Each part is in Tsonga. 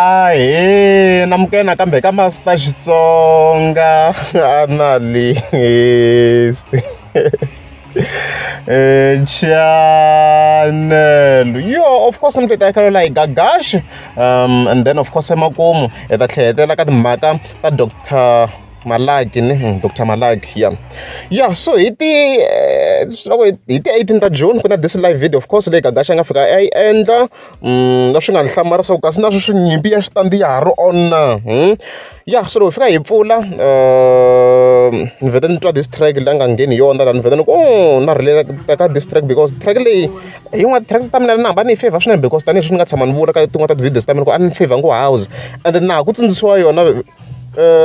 Ahee namukela nakambe ka Master Xitsonga Analyst channel yo of course mi ta yi la hi Gagash and then of course emakumu hi ta tlhela hi hetela ka timhaka ta Doctor Malaki ne Doctor Malaki ya ya so hi ti loko hi ti 18 ta June ku na this live video of course leyi Gagash a nga fika a yi endla leswi nga ni hlamarisa ku kasi na sweswi nyimpi ya xitandi ya ha ri on na ya so loko hi fika hi pfula ni vhete ni twa this track leyi a nga ngheni hi yona la ni vhete ni ku oh na relate ka this track because track leyi hi yin'wana tracks ta mina ni hamba ni yi favor swinene because tanihileswi ni nga tshama ni vula ka tin'wana ta ti-videos ta mina ku a ni favor ngo house and na ha ku tsundzuxiwa yona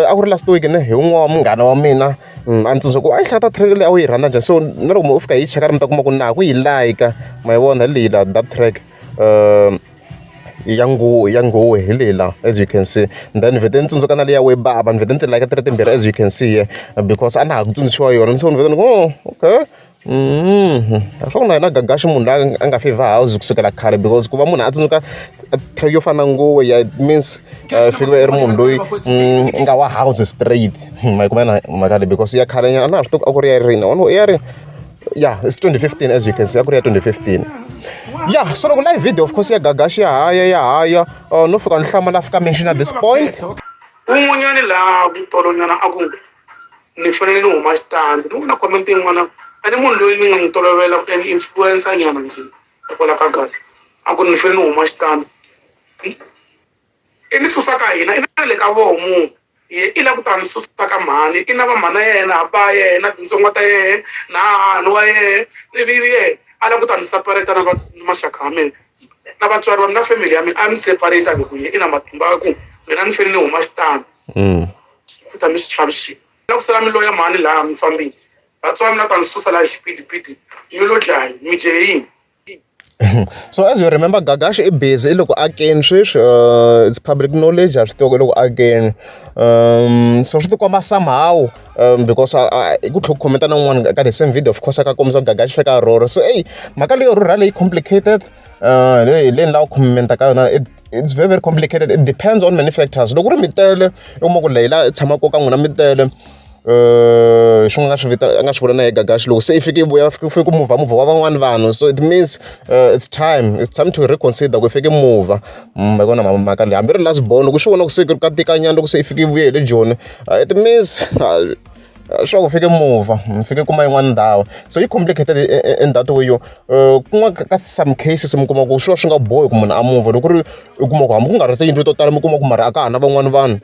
a ku ri last week ne hi wun'we wa munghana wa mina a ni tsundzuxa ku a yi hlaya ta track leyi a wu yi rhandza njhani so na loko u fika hi yi cheka mi ta kuma ku na ha ku yi like ma yi vona hi leyi la that track ya nghohe ya nghohe hi leyi la as you can see then vhete ni tsundzuka na leya we baba ni vhete ni ti like ti ri timbirhi as you can see here because a na ha ku tsundzuxiwa yona so ni vhete ni ku oh okay swa ku na yena Gagashi munhu loyi a nga favor house kusukela khale because ku va munhu a tsundzuka track yo fana na nguwe ya it means feel i ri munhu loyi nga wa house straight ma yi kuma na mhaka leyi because ya khale nyana a na ha swi tivi a ku ri ya rini ya ri ya it's 2015 as you can see a ku ri ya 2015 ya so loko live video of course ya Gagashi ya haya ya haya no fika ni hlamala fika mention at this point Un'wanyani laha tolonyana a ku ni fanele ni huma xitandi ni vona comment yin'wana a ni munhu loyi ni nga n'wi tolovela ku ni influencer nyana njhe kwala ka Gaza a ku ni fanele ni huma xitandi i ni susa ka hina i na le ka voho munhu ye i lava ku ta ni susa ka mhani i na va mhana yena hamba yena tintsongwa ta yena na hahani wa yena ivi yena a lava ku ta ni separate na maxaka ya mina na vatswari va mina family ya mina a ni separate hi ku ye i na matimba ya ku mina ni fanele ni huma xitandi futhi a mi swi chavi xilo la ku sala mi loya mhani laha mi fambile vatswari mi la ta ni susa laha xipidipidi mi lo dlaya mi dye yini. So as you remember Gagash i busy i le ku akeni sweswi it's public knowledge ha swi tiva ku i le ku akeni so swi tikomba somehow because i ku tlhe ku comment-a na un'wana ka the same video of course a ka kombisa ku Gagash fika a rhurha so eyi mhaka leyo rhurha leyi complicated hi leyi ni lava ku comment-a ka yona it's very very complicated it depends on many factors loko ku ri mi tele u kuma ku leyi la tshamaka ka n'wina mi tele swin'wana a nga swi vita a nga swi vula na hi Gagashi loko se i fike i vuya ku fike ku muvha muvha wa van'wani vanhu so it means it's time it's time to reconsider ku i fike muvha ma yi vona mhaka leyi hambi ri last born loko swi vona ku se ka tikanyana loko se i fike i vuye hi le Joni it means swa ku fike movha mi fike kuma yin'wana ndhawu so yi complicated in that way yo kun'wana ka some cases mi kuma ku swi va swi nga bohi ku munhu a muvha loko ku ri u kuma ku hambi ku nga ri tiyindlu to tala mi kuma ku mara a ka ha na van'wani vanhu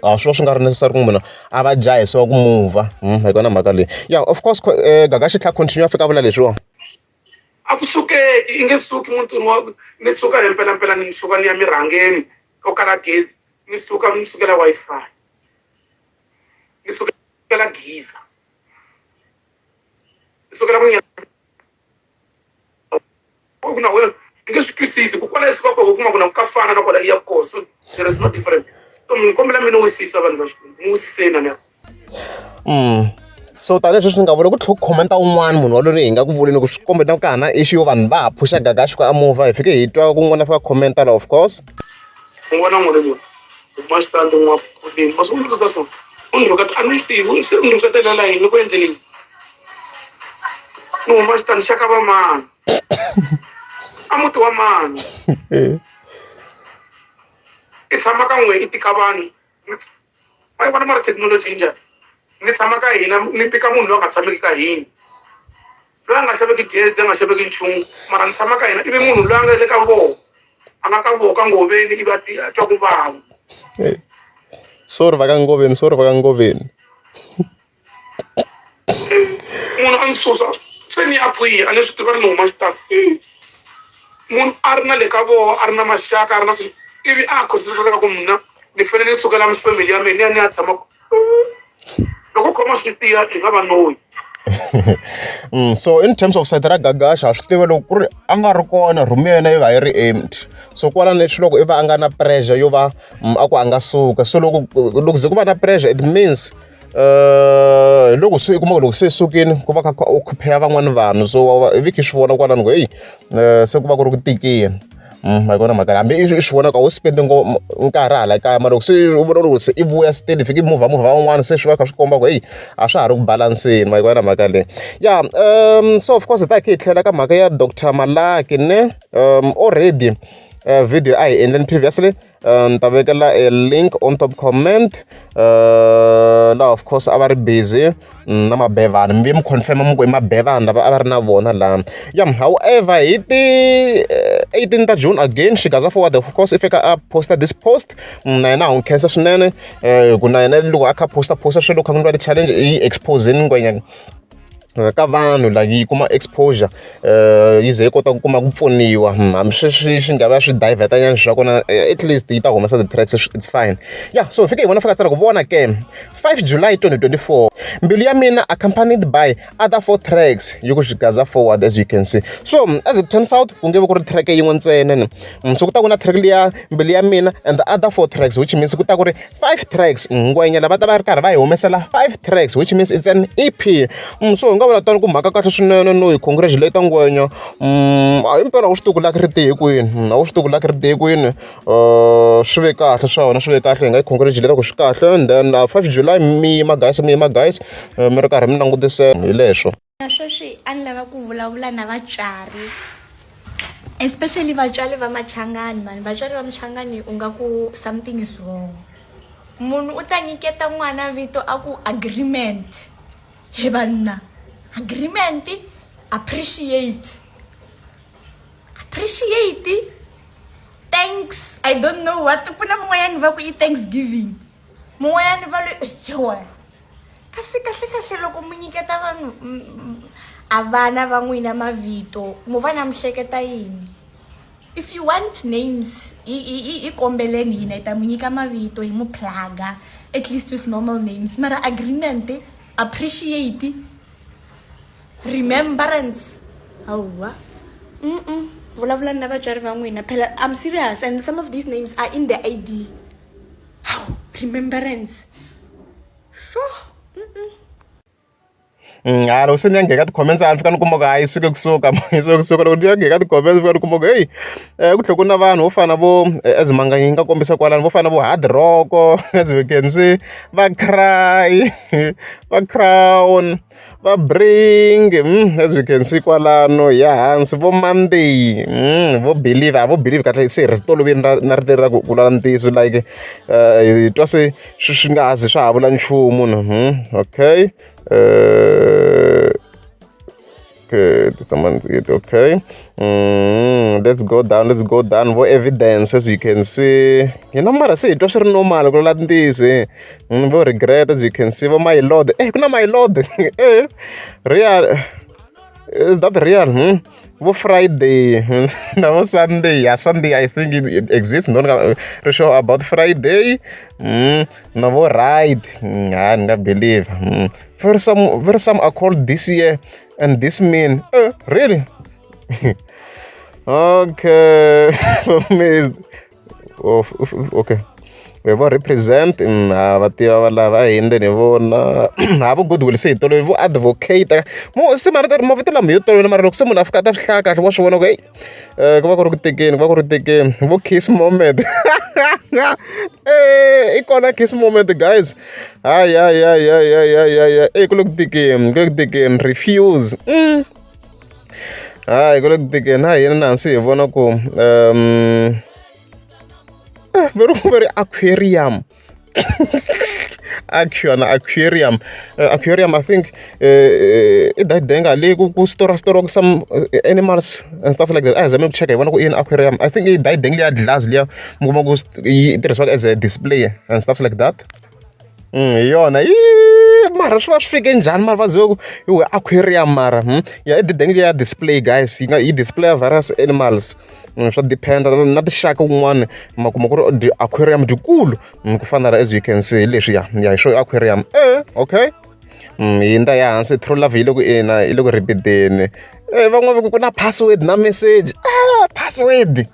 a swi va swi nga ri necessary ku munhu a va jahisiwa ku muvha hi kona mhaka leyi ya of course Gagashi tlhela continue a fika a vula leswiwa. A ku sukeki i nge suki mutini wa ni suka hi mpelampela ni suka ni ya mirhangeni ko kala gezi ni suka ni sukela Wi-Fi. Ni sukela geyser ni sukela ku ku na wena ni nge swi twisisi ku kwala suka kona u kuma ku na ka fana na kwala i ya kona so there is no difference so ni kombela mi ni wisisa vanhu va Xikwembu ni wisiseni na So tanihi sweswi ni nga vula ku tlhe ku comment-a un'wana munhu waloye hi nga ku vuleni ku swi kombe na ku ka ha na issue yo vanhu va ha phusha Gagashi ku a move hi fike hi twa ku un'wana a fika a comment-a la of course. Un'wana na un'wana huma xitandi n'wafuleni ma swi vutisa so u ni rhuketa a ni n'wi tivi se u ni rhuketelela yini ku endle yini ni huma xitandi xa ka va mani a muti wa mani i tshama ka n'we i tika vanhu ma yi vona mara thekinoloji yi njhani ni tshama ka hina ni tika munhu loyi a nga tshameki ka hina loyi a nga xaveki gezi a nga xaveki nchumu mara ni tshama ka hina ivi munhu loyi a nga le ka voho a nga ka voho ka ngoveni ivi a ti a twa ku vava. Sorry va ka ngoveni sorry va ka ngoveni. Munhu a ni susa se ni ya kwihi a ni swi tivi ni huma xitandi munhu a ri na le ka voho a ri na maxaka a ri na swilo ivi a concentrate ka ku mina ni fanele ni sukela family ya mina ni ya ni ya tshama loko u khoma swi tiya i nga va noyi. So in terms of side ra Gagash ha swi tiva loko ku ri a nga ri kona room ya yena yi va yi ri empty so kwalano swi loko i va a nga na pressure yo va a ku a nga suka so loko loko ze ku va na pressure it means hi loko se i kuma ku loko se i sukile ku va kha ku occupy-a van'wani vanhu so ivi kha i swi vona kwalano ku heyi se ku va ku ri ku tikeni. Ma yi vona mhaka leyi, hambi i swi vona ku a wu spend nkarhi hala kaya, mara loko se u vona ku se i vuya still i fike i muvha muvha wun'wana, se swi va kha swi komba ku heyi, a swa ha ri ku balanseni. Ma yi vona mhaka leyi? Ya, so of course hi ta hi kha hi tlhela ka mhaka ya Doctor Malaki ne. Already video a hi endleni previously, ni ta vekela a link on top comment. Laha of course a va ri busy na mabevani, mi vuye mi confirm mi ku i mabevani lava a va ri na vona laha. Ya, however, hi ti 18 ta June again, Xigaza Forward of course i fika a posta this post. Na yena ha n'wi khensa swinene ku na yena loko a kha posta posta swilo kha ku endliwa ti-challenge, yi exposeni ngwenya ka vanhu, like yi kuma exposure, yi ze yi kota ku kuma ku pfuniwa. Hambi swi nga va swi divert nyana swa kona, at least yi ta humesa ti-tracks, it's fine. Yeah, so fike hi vona, fika tsala ku vona ke 5 July 2024, "Mbilu Ya Mina" accompanied by other four tracks, yi ku Xigaza Forward, as you can see. So as it turns out, ku nge vi ku ri track yin'we ntsena ni. So ku ta ku na track liya "Mbilu Ya Mina" and the other four tracks, which means ku ta ku ri five tracks. Ngwenya lava ta va ri karhi va hi humesela five tracks, which means it's an EP. So hi nga vula tani ku mhaka kahle swinene, no hi congratulate ngwenya. A himpela a wu swi tivi ku lucky ri tihe kwini, a wu swi tivi ku lucky ri tihe kwini. Swi ve kahle swa wena, swi ve kahle, hi nga yi congratulate ku swi kahle. And then 5 July, mi yima guys, mi yima guys, mi ri karhi mi langutise hi leswo. Sweswi a ni lava ku vulavula na vatswari, especially vatswari va Machangani. Mani, vatswari va Machangani, u nga ku something is wrong. Munhu u ta nyiketa n'wana vito a ku Agreement. He banna, Agreement, Appreciate, Appreciate, Thanks, I don't know what. Ku na mun'wanyani va ku i Thanksgiving, mun'wanyani va lo yewa. Kasi kahle kahle, loko mu nyiketa vanhu a vana va n'wina mavito, mu va na mi hleketa yini? If you want names, hi kombeleni, hina hi ta mu nyika mavito, hi mu plaga at least with normal names. Mara Agreement, Appreciate, Remembrance, hawa. Vulavulani na vatswari va n'wina phela, I'm serious. And some of these names are in the ID. How Remembrance, sure. Ha, loko se ni ya nghena ka ti-comments, a ni fika ni kuma ku hayi, suke kusuka, yi suke kusuka. Loko ni ya nghena ka ti-comments, fika ni kuma ku heyi, ku tlhela ku na vanhu vo fana vo as Manganyi yi nga kombisa kwalano, vo fana vo Hard Rock, as we can see, va Cry, va Crown, va Bring, as we can see kwalano ya hansi, vo Monday, vo Believe. A vo Believe kahle se hi ri toloveni ra na rito ra ku vula ntiyiso, like hi twa se swi nga ha zi swa ha vula nchumu no. Okay, okay, someone it. Okay, let's go down, let's go down. Vo Evidence, as you can see. Hina mara se hi twa swi ri normal ku vula ntiyiso. Vo Regret, as you can see, vo My Lord. Eh, ku na My Lord, eh, real, is that real? Vo Friday na vo Sunday. Ya, Sunday, I think it exists, no, ni ri sure about Friday. Na vo Right. Ha, ni nga believe. Very some are called this year and this mean, really? Okay. Oh, okay, vo Represent. Ha, va tiva va lava a hi hundzeni hi vona. Ha, vo Goodwill se hi tolovele, vo Advocate. Mo se marito, mavito lama hi yo tolovela, mara loko se munhu a fika a ta swi hlaya kahle, wa swi vona ku heyi, ku va ku ri ku tekeni, ku va ku ri tekeni. Vo Kiss Moment, i kona Kiss Moment, guys. Hayi, hayi, hayi, hayi, hayi, hayi, hayi, e ku le ku tekeni, ku le ku tekeni. Refuse. Hayi, ku le ku tekeni. Ha hina na hansi hi vona ku va ri aquarium, aqua na aquarium. Aquarium, I think i dayidenga leyi ku store store some animals and stuff like that. A hi zame ku cheka hi vona ku i yini aquarium. I think i dayideng liya glass liya mi kuma ku yi tirhisiwaka as a display and stuff like that. Hi yona yi, mara swi va swi fike njhani? Mara va zive ku hi we aquarium, mara ya i dideng liya display, guys, yi nga yi display various animals. Swa depend na tinxaka kun'wana, ma kuma ku ri aquarium dyikulu ku fana na, as you can see, hi leswi. Ya, hi swo aquarium. Okay, yi ndza ya hansi. True Love yi le ku ina, yi le ku repeat-eni. Van'wana va ku ku na password na message. Ah, password.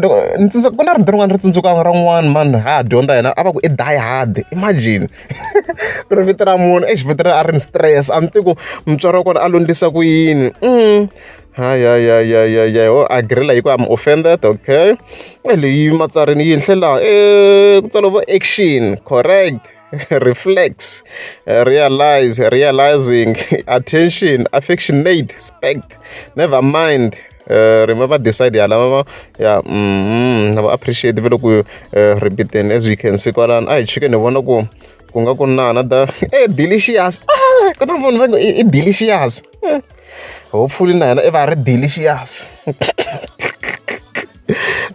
Loko ni tsundzuka ku na rito rin'wana ri tsundzuka ra n'wana mani ha ha dyondza hina, a va ku i die hard. Imagine ku ri vito ra munhu, exi vito ra a ri ni stress, a ni tivi ku mutswari wa kona a lo endlisa ku yini. Hayi, ho agree la hi ku I'm offended. Okay, leyi matsarini yinhle laha ku tsariwa vo action, correct, reflex, realize, realizing, attention, affectionate, spect, never mind, remember, decide. Ya lava ya na va appreciate ve loko repeateni as we can see kwalano. A hi chike ni vona ku ku nga ku na another delicious. Ah, ku na munhu va ngo i delicious. Hopefully na yena i va ri delicious.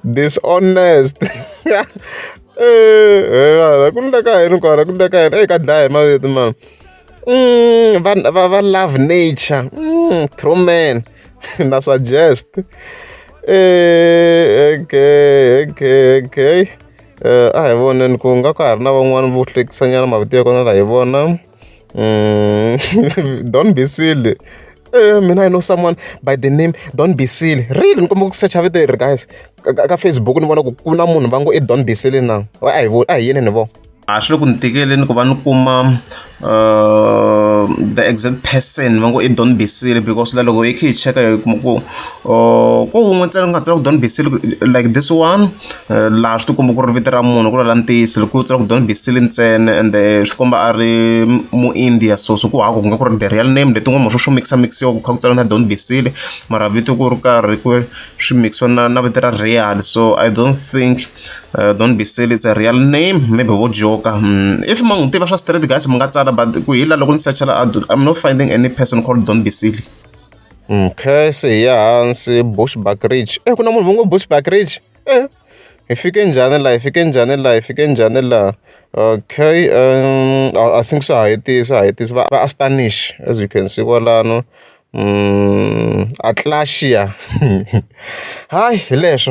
Dishonest, ku ndleka yini kwala, ku ndleka yini ka dlaya hi mavito mani. Va va love nature, true man na suggest. Okay, a hi voneni ku nga ka ha ri na van'wani vo hlekisanyana mavito ya kona la hi vona. Don't be silly. Mina I know someone by the name Don't Be Silly. Really, ni komba ku secha vito leri guys ka Facebook, ni vona ku ku na munhu va ngo i Don't Be Silly na. A hi a hi yeni ni vona. A swi le ku ni tikeleni ku va ni kuma the exact person va ngo i Don't Be Silly, because la loko hi kha hi cheka hi kuma ku ko wun'we ntsena ku nga tsala ku Don't Be Silly like this one. Laha swi tikomba ku ri vito ra munhu ku la ntiyiso loko ku tsala ku Don't Be Silly ntsena, and swi komba a ri mu-India, so ku hava ku nga ku ri the real name. Letin'wana swo swo mixa mixiwa ku kha ku tsala na Don't Be Silly, mara vito ku ri karhi ku swi mixiwa na vito ra real. So I don't think Don't Be Silly it's a real name. Maybe vo joka. If ma n'wi tiva swa straight guys, mi nga tsala, but ku hi la loko ni searcha la, I'm not finding any person called Don't Be Silly. Okay, se hi ya hansi. Bushbuck Ridge, ku na munhu va ngo Bushbuck Ridge. Hi fike njhani laha? Hi fike njhani laha? Hi fike njhani laha? Okay, I think swa ha hetisa, ha hetisa va astonish as you can see kwalano. Atlasia, hayi hi leswo.